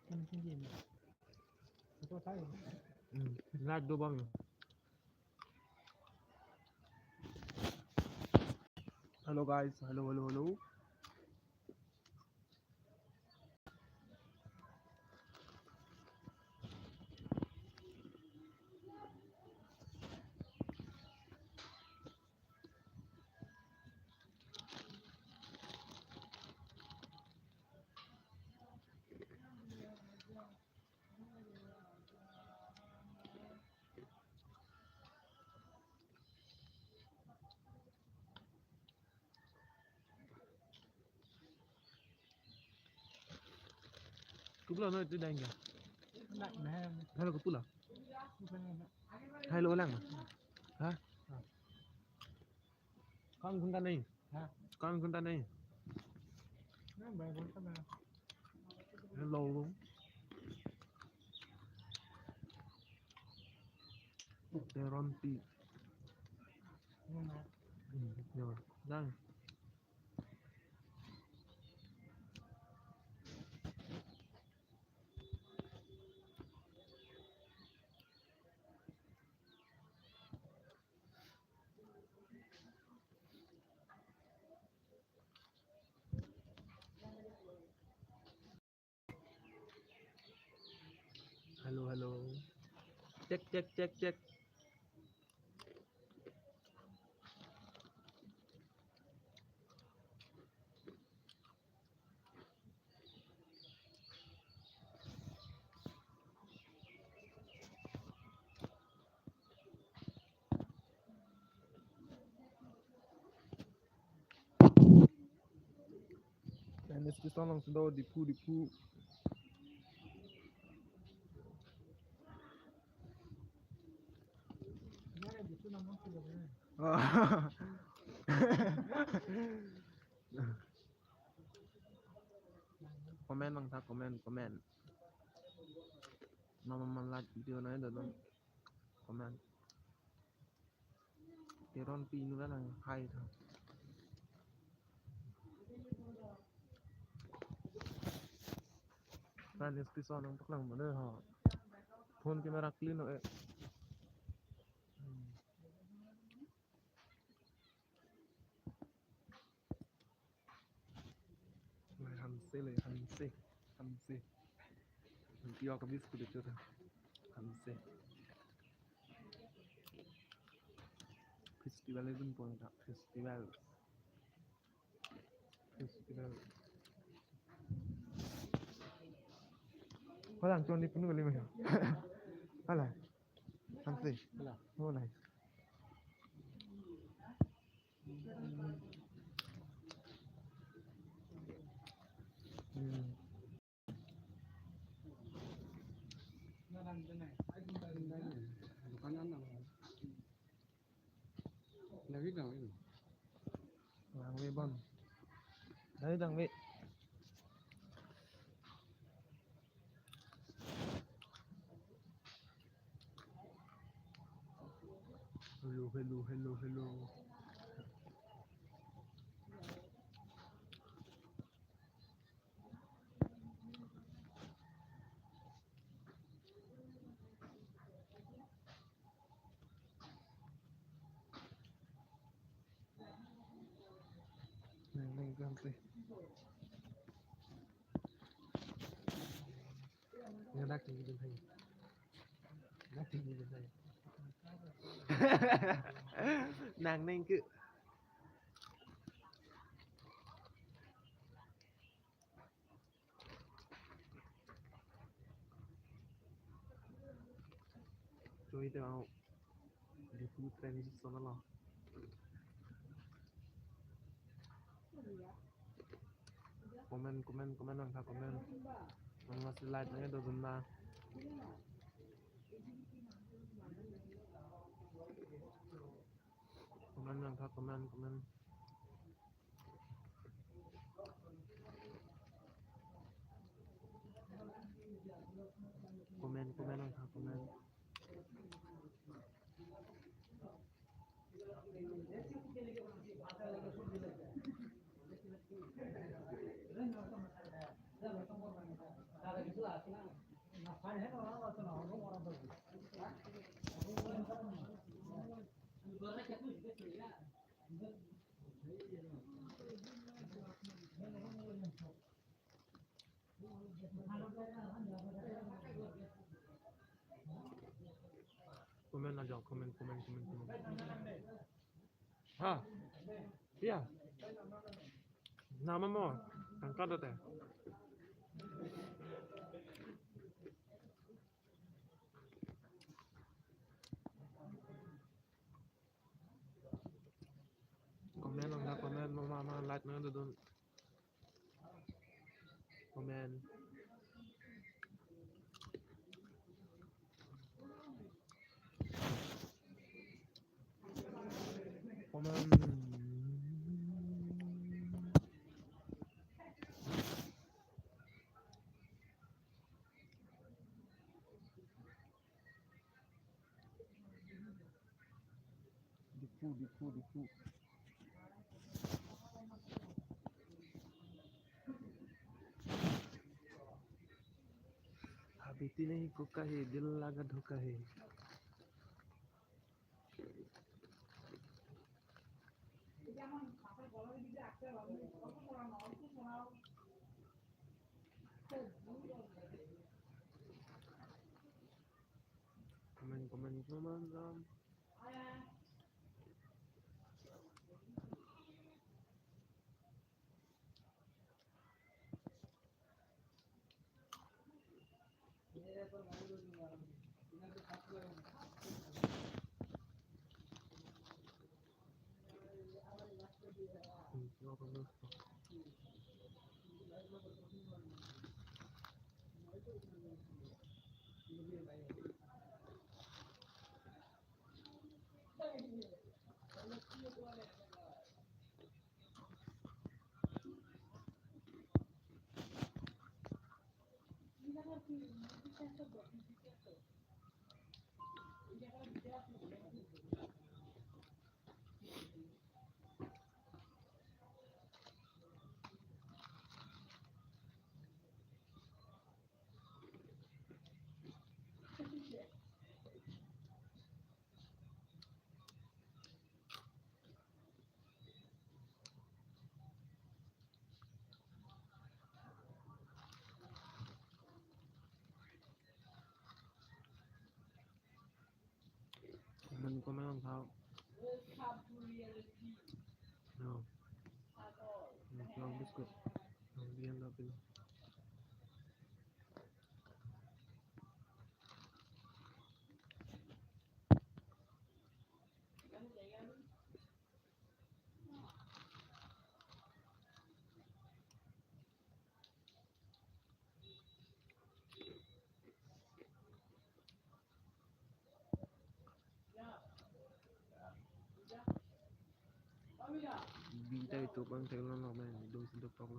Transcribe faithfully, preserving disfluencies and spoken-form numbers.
Hmm, light do bang. Hello guys, hello, hello, hello. Kupula no itu dang ya? Hello, kupula. Hello, ulang. Ha? Kang kunta nahi? Ha? Kang kunta nahi? Hello. Teron pi. Hmm, ya, dang. Hello, hello. Check, check, check, check. N S P song lang sudah Diphu, Diphu. Oh. Comment bang tha, comment, comment. Mama man like video na do comment. Teron pi nu lang hai tha. N S P song nangpaklang mana ha. Phone camera clean no eh. Hmm. Lai hanse le, hanse, hanse. Hanse ok bis kudu chota. Hanse. Festival itu pun tak festival. Festival. Hala, tuan di penuh kali macam. Hala. Hanse. Hala. Oh, nice. Hmm. Langve bon. Langve. Hello, hello, hello, hello. Nang, nang, nang, nang. Nang dak tinggi dun hai. Dak tinggi dun hai. Nang neng ke. Choi te mau Diphu train station lo. Comment, comment, comment nang tha comment. Nang masih live nang do dun na. Comment nang tha comment, comment. Comment, comment nang tha comment. Comment aja, comment, comment, comment, comment. Ha? Iya. Nama mo? Angkat deh. Comment, comment, comment, mo, ma, ma, like, na, dun. Comment. Comment. Diphu, diphu, diphu. Habiti nahi ko kahe, dil laga dhoka hai. Comment, comment, comment, ram. Comment, comment, ram, thau. No. Hmm, long biscuit. Long bian lapin. Bita itu bang, saya ulang, men, dong sedok tong.